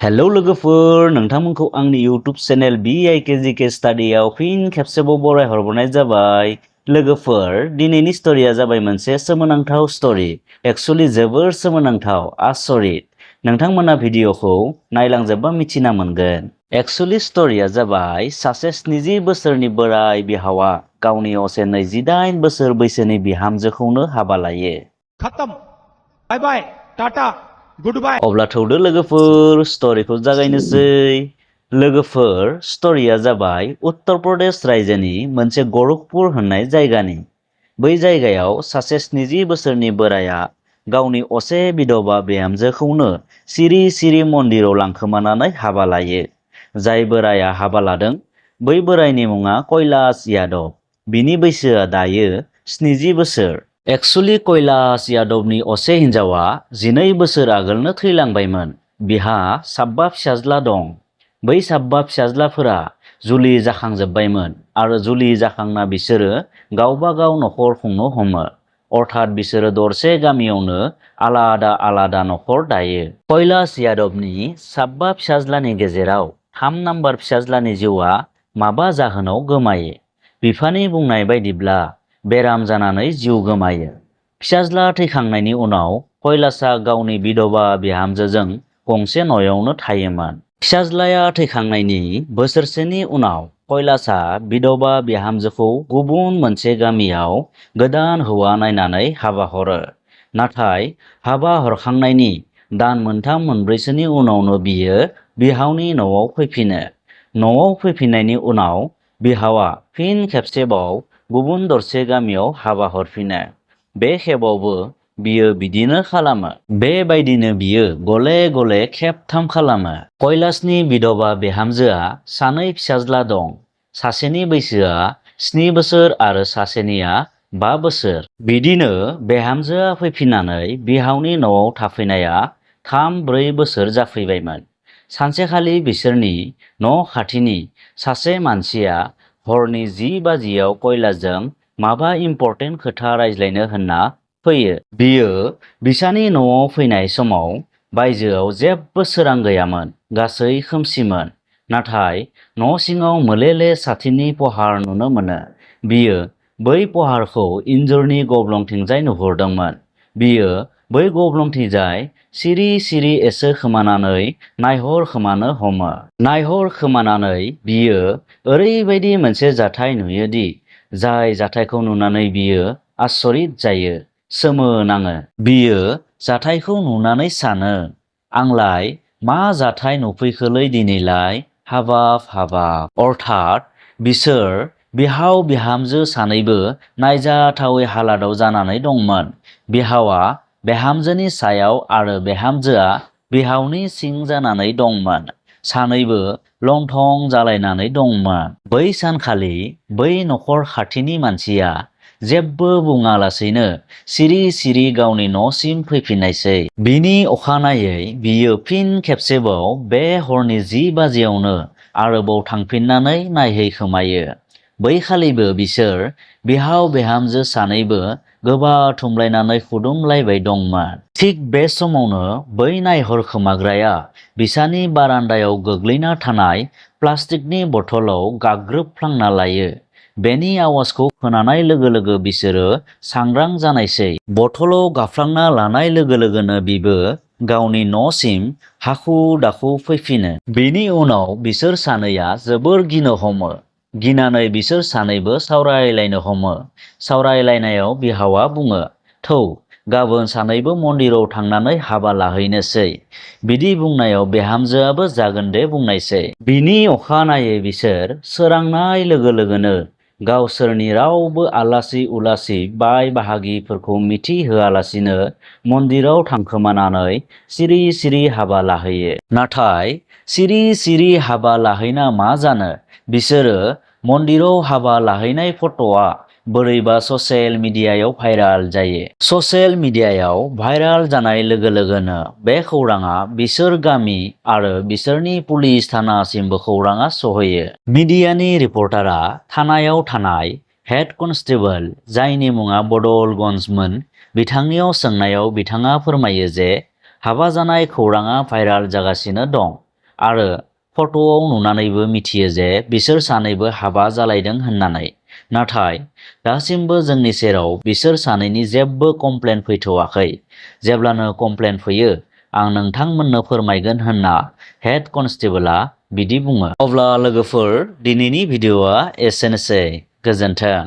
Hello लोगोफोर, नोंथांमोनखौ आंनि YouTube channel BIKGK स्टाडियाव फिन खेबसेबाव बरायहरनाय जाबाय। लोगोफोर, दिनैनि स्ट'रिया जाबाय मोनसे सोमोनांथाव स्ट'रि। एक्चुअली जोबोर सोमोनांथाव, आसरित। नोंथांमोना भिडिअखौ नायलांजोबबा मिथिना मोनगोन। एक्चुअली स्ट'रिया जाबाय सासे 70 बोसोरनि बोराय बिहावा गावनि असे 28 बोसोर बैसोनि बिहामजोखौनो हाबा लायो। खत्म, बाय बाय, टाटा, गुड बाय। अब्ला थौदो लोगोफोर, स्ट'रिखौ जागायनोसै। लोगोफोर, स्ट'रिया जाबाय उत्तर प्रदेश रायजोनि मोनसे गरखपुर होननाय जायगानि। बै जायगायाव सासे 70 बोसोरनि बोराया गावनि असे बिधवा बिहामजोखौनो सिरि सिरि मन्दिराव लांखोमानानै हाबा लायो। जाय बोराया हाबा लादों बै बोरायनि मुङा कैलाश यादव। बिनि बैसोआ दायो 70 बोसोर। एक्चुअली कैलाश यादवनि असे हिन्जावा 12 बोसोर आगोलनो थैलांबायमोन। बिहा 7 फिसाज्ला दं। बै 7 फिसाज्लाफोरा जुलि जाखांजोब्बायमोन आरो जुलि जाखांना बिसोरो गावबा गाव नखर खुंनो हमो। अर्थात बिसोरो दरसे गामियावनो आलादा आलादा नखर दायो। कैलाश यादवनि 7 फिसाज्लानि गेजेराव 3 नाम्बार फिसाज्लानि जिउआ माबा जाहोनाव गोमायो। बिफानि बुंनाय बायदिब्ला बेराम जानानै जिउ गोमायो। फिसाज्ला थैखांनायनि उनाव कैलाशआ गावनि बिधवा बिहामजोजों गंसे न'यावनो थायोमोन। फिसाज्लाया थैखांनायनि बोसोरसेनि उनाव कैलाशआ बिधवा बिहामजोखौ गुबुन मोनसे गामियाव गोदान हौवा नायनानै हाबा हरो। नाथाय हाबा हरखांनायनि दान मोनथाम मोनब्रैसोनि उनावनो बियो बिहावनि न'आव फैफिनो। न'आव फैफिननायनि उनाव बिहावा फिन खेबसेबाव गुबुन दरसे गामियाव हाबा हरफिनो। बे खेबावबो बियो बिदिनो खालामो। बेबायदिनो बियो गले गले खेबथाम खालामो। कैलाशनि बिधवा बिहामजोआ 2 फिसाज्ला दं। सासेनि बैसोआ 7 बोसोर आरो सासेनिया 5 बोसोर। बिदिनो बिहामजोआ फैफिननानै बिहावनि न'आव थाफैनाया 3-4 बोसोर जाफैबायमोन। सानसेखालि बिसोरनि न' खाथिनि सासे मानसिया हरनि 10 बाजियाव कैलाशजों माबा इम्पर्टेन्ट खोथा रायज्लायनो होनना फैयो। बियो बिसानि न'आव फैनाय समाव बायजोआव जेबो सोरां गैयामोन, गासै खोमसिमोन। नाथाय न' सिङाव मोलेले साथिनि पहार नुनो मोनो। बियो बै पहारखौ इन्जुरनि गब्लंथिंजाय नुहुरदोंमोन। बियो बै गब्लंथिंजाय सिरि सिरि एसे खोमानानै नायहरखोमानो हमो। नायहरखोमानानै बियो ओरैबायदि मोनसे जाथाय नुयोदि जाय जाथायखौ नुनानै बियो आसरित जायो, सोमोनाङो। बियो जाथायखौ नुनानै सानो, आंलाय मा जाथाय नुफैखोलै दिनैलाय, हाबाब। अर्थात बिसोर बिहाव बिहामजो सानैबो नायजाथावै हालादाव जानानै दंमोन। बिहावा बिहामजोनि सायाव आरो बिहामजोआ बिहावनि सिं जानानै दंमोन। सानैबो लंथं जालायनानै दंमोन। बै सानखालि बै नखर खाथिनि मानसिया जेबो बुङालासैनो सिरि सिरि गावनि न'सिम फैफिननायसै। बिनि अखानायै बियो फिन खेबसेबाव बे हरनि 10 बाजियावनो आरोबाव थांफिननानै नायहैखोमायो। बैखालिबो बिसोर बिहाव बिहामजो सानैबो गोबाथुमलायनानै खुदुमलायबाय दंमोन। थिग बे समावनो बै नायहरखोमाग्राया बिसानि बारान्दायाव गोग्लैना थानाय प्लास्टिकनि बथलाव गाग्रोबफ्लांना लायो। बेनि आवाजखौ खोनानाय लोगो लोगो बिसोरो सांग्रां जानायसै। बथलाव गाफ्लांना लानाय लोगो लोगोनो बिबो गावनि न'सिम हाखु दाखु फैफिनो। बेनि उनाव बिसोर सानैया जोबोर गिनो हमो। गिनानै बिसोर सानैबो सावरायलायनो हमो। सावरायलायनायाव बिहावा बुङो, थौ गाबोन सानैबो मन्दिराव थांनानै हाबा लाहैनोसै। बिदि बुंनायाव बिहामजोआबो जागोन दे बुंनायसै। बिनि अखानायै बिसोर सोरांनाय लोगो लोगोनो गावसोरनि रावबो आलासि उलासि बाय बाहागिफोरखौ मिथिहोआलासिनो मन्दिराव थांखोमानानै सिरि सिरि हाबा लाहैयो। नाथाय सिरि सिरि हाबा लाहैना मा जानो, बिसोरो मन्दिराव हाबा लाहैनाय फट'आ बोरैबा ससियेल मिडियायाव भाइराल जायो। ससियेल मिडियायाव भाइराल जानाय लोगो लोगोनो बे खौराङा बिसोर गामि आरो बिसोरनि पुलिस थानासिमबो खौराङा सहैयो। मिडियानि रिपर्टारा थानायाव थानाय हेड कनस्टेबल, जायनि मुङा बदलगन्जमोन, बिथांनियाव सोंनायाव बिथाङा फोरमायो जे हाबा जानाय खौराङा भाइराल जागासिनो दं। आरो फट'आव नुनानैबो मिथियो जे बिसोर सानैबो हाबा जालायदों होननानै। नाथाय दासिमबो जोंनि सेराव बिसोर सानैनि जेबो कमप्लेन फैथ'वाखै। जेब्लानो कमप्लेन फैयो आं नोंथांमोननो फोरमायगोन होनना हेड कनस्टेबोलआ बिदि बुङो। अब्ला लोगोफोर दिनैनि भिडिअ'आ एसेनोसै। गोजोन्थों।